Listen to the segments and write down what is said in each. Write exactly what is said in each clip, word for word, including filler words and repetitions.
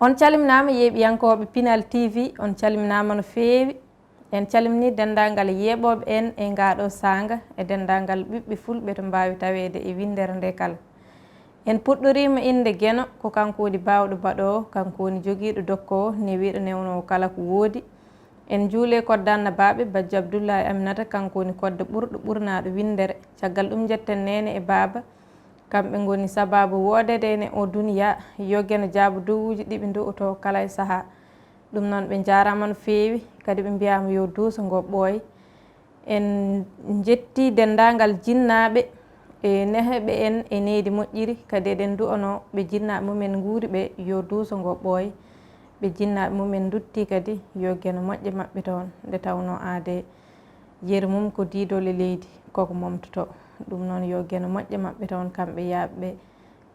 On calminaama yeeɓiyankooɓe Pinal T V, on calminaama no feewi. En calminii denndaangal yeeɓooɓe en e ngaa ɗoo saanga e denndaangal ɓiɓɓe fulɓe to mbaawi taweede e winndere nde kala. En puɗɗoriima innde Geno, ko kanko woni baawɗo baɗoowo, kanko woni jogiiɗo dokkoowo, newiiɗo newnoowo kala ko woodi. En njuulee koddaannabaaɓe, Bajjo Abdullaahi Aminata, kanko woni kodda ɓurɗo ɓurnaaɗo winndere. Caggal ɗum njetten neene e baaba, kamɓe ngoni sabaabu woodeede en e oo duniyaa. Yo Geno jaabo duwuuji ɗi ɓe nduwotoo kala e sahaa. Ɗum noon ɓe njaaraama no feewi, kadi ɓe mbiyaama yo duuso ngo ɓooy. En njettii denndaangal jinnaaɓe e neheɓe en e nehdi moƴƴiri, kadi eɗen nduwanoo ɓe jinnaaɓe mum en nguuri ɓe yo duuso ngo ɓooy. Ɓe jinnaaɓe mum en nduttii kadi yo Geno moƴƴe maɓɓe toon, nde tawnoo aadee yeri mum ko diidol e leydi, koko momtotoo. Ɗum noon yo Geno moƴƴe maɓɓe toon, kamɓe yaaɓe ɓe,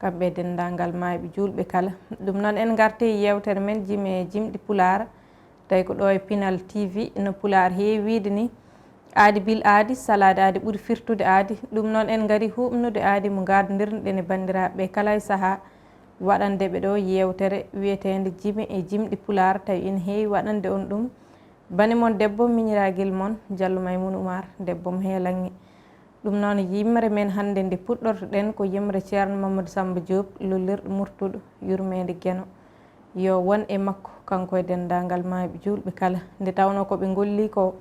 kamɓe e denndaangal maayɓe juulɓe kala. Ɗum noon en ngartii e yeewtere men jime e jimɗi Pulaar, tawi ko ɗo e Pinal T V no Pulaar heewi wiyde ni, aadi bil aadi, salaade aadi ɓuri firtude aadi. Ɗum noon en ngarii huuɓnude aadi mo ngaadondirnoɗen e banndiraaɓe ɓe kala e sahaa, waɗande ɓe ɗo yeewtere wiyeteende jime e jimɗi Pulaar, tawi ina heewi waɗande on ɗum bani mon debbo miñiraagel mon Jallo Maymuuna Umaar, debbo mo Heelanŋe. Ɗum noon yimre men hannde nde puɗɗorto-ɗen ko yimre Ceerno Mamadou Samba Diop, lollirɗo Murtuɗo, yurmeende Geno. Yo won e makko, kanko e denndaangal maayɓe juulɓe kala. Nde tawnoo ko ɓe ngolli ko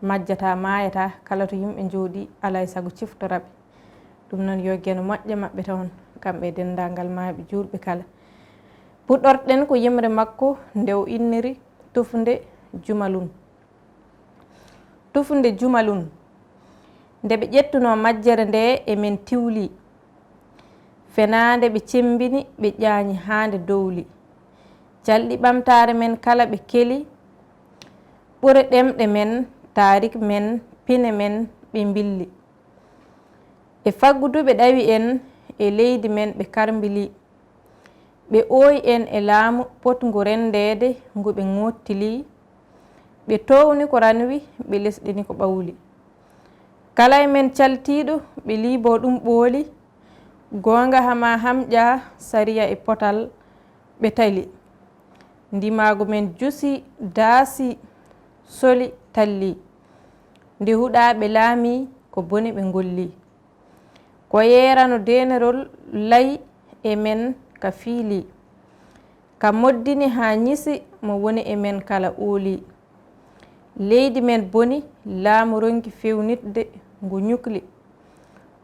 majjataa, maayataa, kala to yimɓe njooɗii, alaa e sago ciftora ɓe. Ɗum noon yo Geno moƴƴe maɓɓe toon, kamɓe e denndaangal maayɓe juulɓe kala. Puɗɗorto-ɗen ko yimre makko nde o inniri Tufnde Jumalun. Tufnde Jumalun. Nde ɓe ƴettunoo majjere nde e men tiwli. Fenaande ɓe cemmbini, ɓe ƴaañi haa nde dowli. Calɗi ɓamtaare men kala ɓe keli. Ɓure ɗemɗe men, taarik men, pine men ɓe mbilli. E faggudu ɓe ɗawi en, e leydi men ɓe karmbili. Ɓe ooyi en e laamu potngu renndeede ngu ɓe ŋoottili. Ɓe toowni ko ranwi, ɓe lesɗini ko ɓawli. Kala e men caltiiɗo, ɓe liiboo ɗum ɓooli. Goonga hama hamƴa, sariya e potal ɓe tali. Ndimaagu men jusi, daasi, soli, talli. Nde huɗaa ɓe laami, ko bone ɓe ngolli. Ko yeerano deenerol lay e men ka fiili, ka moddini haa ñisi mo woni e men kala ooli. Leydi men boni, laamu ronki fewnitde ngu ñukli.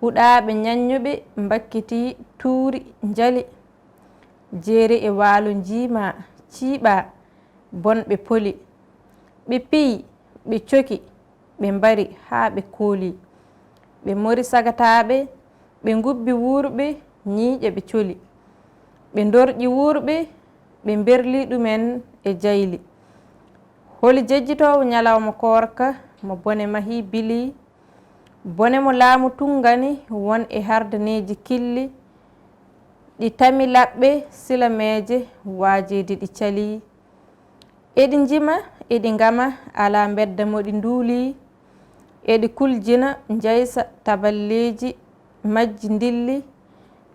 Huɗaaɓe ñaññuɓe mbakkiti tuuri njali. Jeeri e waalo njiima, ciiɓa, bonɓe poli. Ɓe piyi, ɓe coki, ɓe mbari haa ɓe kooli. Ɓe mori sagataaɓe, ɓe ngubbi wuurɓe, ñiiƴe ɓe coli. Ɓe ndorƴi wuurɓe, ɓe mberli ɗumen e jayli. Holi jejjitoowo ñalawma koorka mo bone mahi bili? Bone mo laamu tunngani won e hardaneeji killi, ɗi tami laɓɓe silameeje waajeeji ɗi cali. Eɗi njima, eɗi ngama, alaa mbedda mo ɗi nduuli. Eɗi kuljina, njaysa, taballeeji majji ndilli.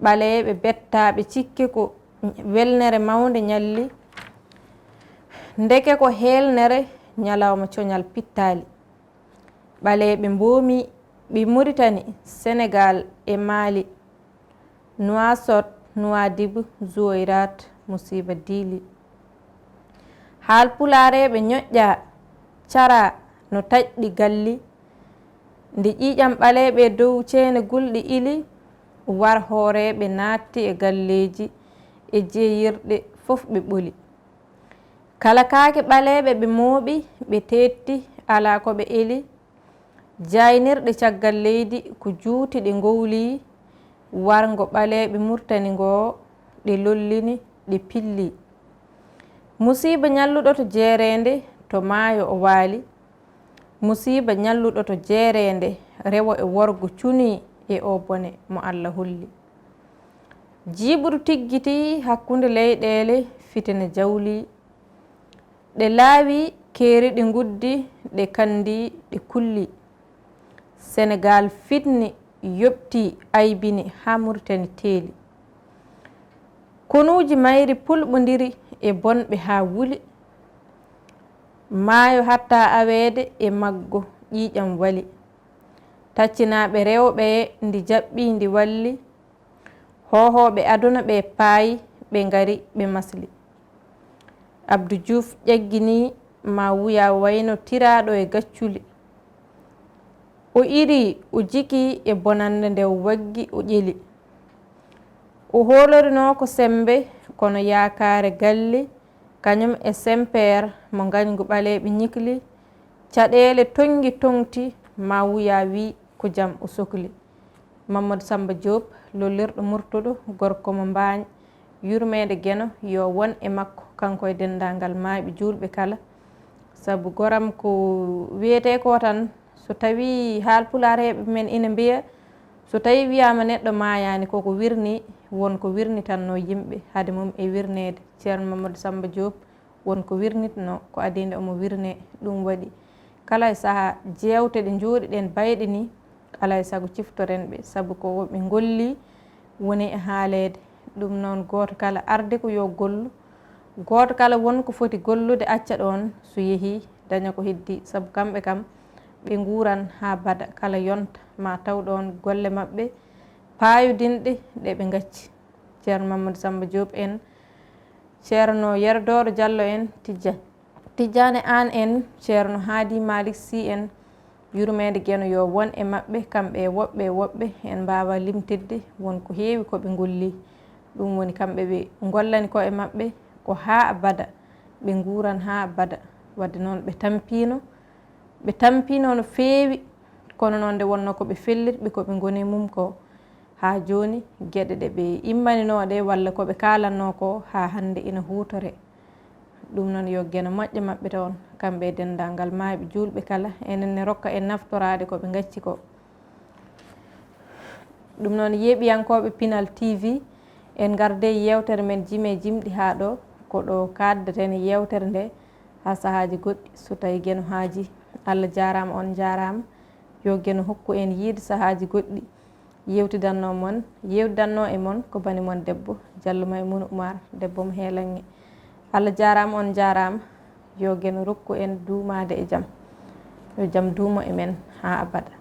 Ɓaleeɓe bettaaɓe cikke ko welnere mawnde ñalli. Ndeke ko heelnere ñalawma coñal pittaali. Ɓaleeɓe mboomi ɓe Muritani, Senegaal e Maali. Nuwaasot, Nuwaadibu, Zuwoyraat, musiiba diili. Haal pulaareeɓe ñoƴƴaa, caraa no taƴɗi galli. Nde ƴiiƴam ɓaleeɓe dow ceene gulɗi ili, war hooreeɓe naatti e galleeji e jeeyirɗe fof ɓe ɓoli. Kala kaake ɓaleeɓe ɓe mooɓi, ɓe teetti, alaa ko ɓe eli. Jaaynirɗe caggal leydi ko juuti ɗe ngowli, warngo ɓaleeɓe Murtani ngo ɗe lollini, ɗe pilli. Musiiba ñalluɗo to jeereende, to maayo o waali. Musiiba ñalluɗo to jeereende, rewo e worgo cuni e o bone mo Alla holli. Jiiɓru tiggitii hakkunde leyɗeele, fitina jawli. Ɗe laawi keeri, ɗi nguddi, ɗe kandi, ɗe kulli. Senegaal fitni, yoɓti, aybini haa Muritani teeli. Konuuji mayri pulɓondiri e bonɓe haa wuli. Maayo hatta aweede e maggo ƴiiƴam wali. Taccinaaɓe rewɓe ndi jaɓɓii ndi walli. Hoohooɓe aduna ɓe paayi, ɓe ngari, ɓe masli. Abdu Juuf ƴaggini ma wuya wayno tiraaɗo e gacculi. O iri, o jiki e bonannde nde o waggi, o ƴeli. O hoolorinoo ko semmbe, kono yaakaare galli, kañum e sempeer mo ngañgu ɓaleeɓe ñikli, caɗeele toŋngi toŋti, ma wuya wi ko jam o sokli. Mamadou Samba Diop, lollirɗo Murtuɗo, gorko mo Mbaañ, yurmeende Geno, yo won e makko, kanko e denndaangal maayɓe juulɓe kala. Sabu goram ko wiyetee ko tan, so tawii haalpulaareeɓe men ina mbiya, so tawii wiyaama neɗɗo maayaani, koko wirni, won ko wirnitannoo yimɓe hade mum e wirneede. Ceerno Mamadou Samba Diop, won ko wirnitnoo, ko adii nde omo wirnee. Ɗum waɗi kala e sahaa jeewte ɗe njooɗi-ɗen bayɗe nii, alaa e sago ciftoren ɓe, sabu ko ɓe ngolli woni e haaleede. Ɗum noon, gooto kala arde ko yo gollu, gooto kala won ko foti gollude acca ɗoon, so yehii daña ko heddii, sabu kamɓe kam ɓe nguuran haa bada, kala yonta ma taw ɗoon golle maɓɓe paayodinɗe ɗe ɓe ngacci. Ceerno Mamadou Samba Diop en, Ceerno Yero Dooro Jallo en, Tijja-, Tijjaane Aan en, Ceerno Haadi Malick Sy en, yurmeende Geno yo won e maɓɓe, kamɓe e woɓɓe e woɓɓe, en mbaawaa limtidde, won ko heewi ko ɓe ngolli. Ɗum woni kamɓe ɓe ngollani koye maɓɓe ko haa abada, ɓe nguuran haa abada. Wadde noon ɓe tampiino, ɓe tampiino no feewi, kono noon nde wonnoo ko ɓe fellitɓe ko ɓe ngoni mum ko, haa jooni geɗe ɗe ɓe immaninoo ɗe walla ko ɓe kaalannoo ko haa hannde ina huutoree. Ɗum noon yo Geno moƴƴo maɓɓe toon, kamɓe e denndaangal maayɓe juulɓe kala, enen ne rokka en naftoraade ko ɓe ngacci ko. Ɗum noon yeeɓiyankooɓe Pinal T V, en ngarde yeewtere men Jime Jimɗi haa ɗo, ko ɗo kaaddeten yeewtere nde haa sahaaji goɗɗi so tawii Geno haajii. Allah jaaraama, on njaaraama. Yo Geno hokku en yiide sahaaji goɗɗi. Yewtidanno mon, yewtidanno e mon ko bani mon debbo, Jallo Maymuna Umar, debbo mo Heelanŋe. Allah jaaraama, on njaaraama. Yo Geno rokku en duumaade e jam. Yo jam duumo e men haa abada.